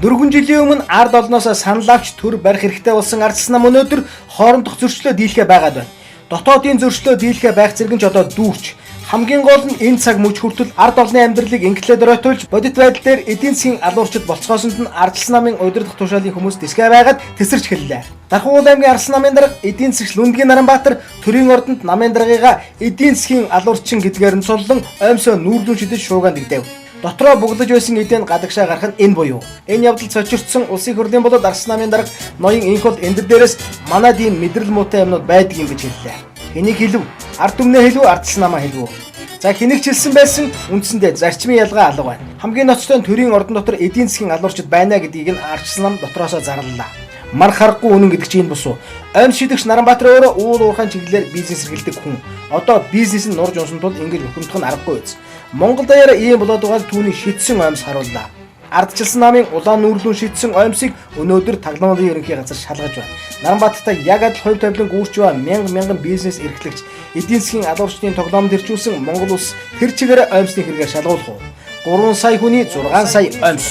4 жилийн өмнө ард олноос санал авч төр барих хэрэгтэй болсон ардчилсан нам өнөөдөр хоорондох зөрчлөө дийлэхэ байгаад байна. Дотоодын зөрчлөө дийлэхэ байх зэрэг нь ч одоо дүүрч. Хамгийн гол нь энэ цаг мөч хүртэл ард олны амьдралыг инглээд оройтуулж бодит байдал дээр эдийн засгийн алуурчид болцгоосонд нь ардчилсан намын удирдах тушаалын хүмүүс дисгэ байгаад тесэрч эхэллээ. Дархуул аймгийн Арслан намын дарга эдийн засагч Лүндгийн Наранбаатар төрийн ордонд намын даргыгаа эдийн засгийн алуурчин гэдгээр нь суллан оймсоо нүүрлүүн шидэж шуугаан дэгдэв. Дотроо буглаж байсан эдийн гадагшаа гарах нь энэ буюу. Энэ явдал цочирдсан улсын хурлын болоод Арслан намын дарга ноён Инхол энэ дээрээс манад ийм мэдрэл муутай юмнууд байдаг юм гэж хэллээ. Хэнийг хэлв? Ард түмнээ хэлв, Ардчилсан намаа хэлв. За хэнийг ч хэлсэн байсан үндсэндээ зарчмын ялгаа алга байна. Хамгийн ноцтой нь төрийн ордон дотор эдийн засгийн алуурчид байна гэдгийг нь Ардчилсан нам дотроосоо зарлалаа. Мар харахгүй үнэн гэдэг чинь энэ бус уу? Оймс шидэгч Наранбаатар өөрөө уул уурхайн чиглэлээр бизнес эрхэлдэг хүн. Одоо бизнес нь нурж унсан тул ингэж бухимдах нь аргагүй биз. Монгол даяараа ийм болоод байгааг түүний шидсэн оймс харууллаа. Ардчилсан намын улаан нүүрлүүн шидсэн оймсыг өнөөдөр таглаамын ерөнхий газар шалгаж байна. Наранбаатартай яг адил хувь тавилан гүйрч байгаа мянга мянган бизнес эрхлэгч эдийн засгийн алуурчдын тоглоомд хэрчүүлсэн Монгол улс тэр чигээр оймсны хэрэгээр шалгуулах уу? 3 сая хүний 6 сая оймс.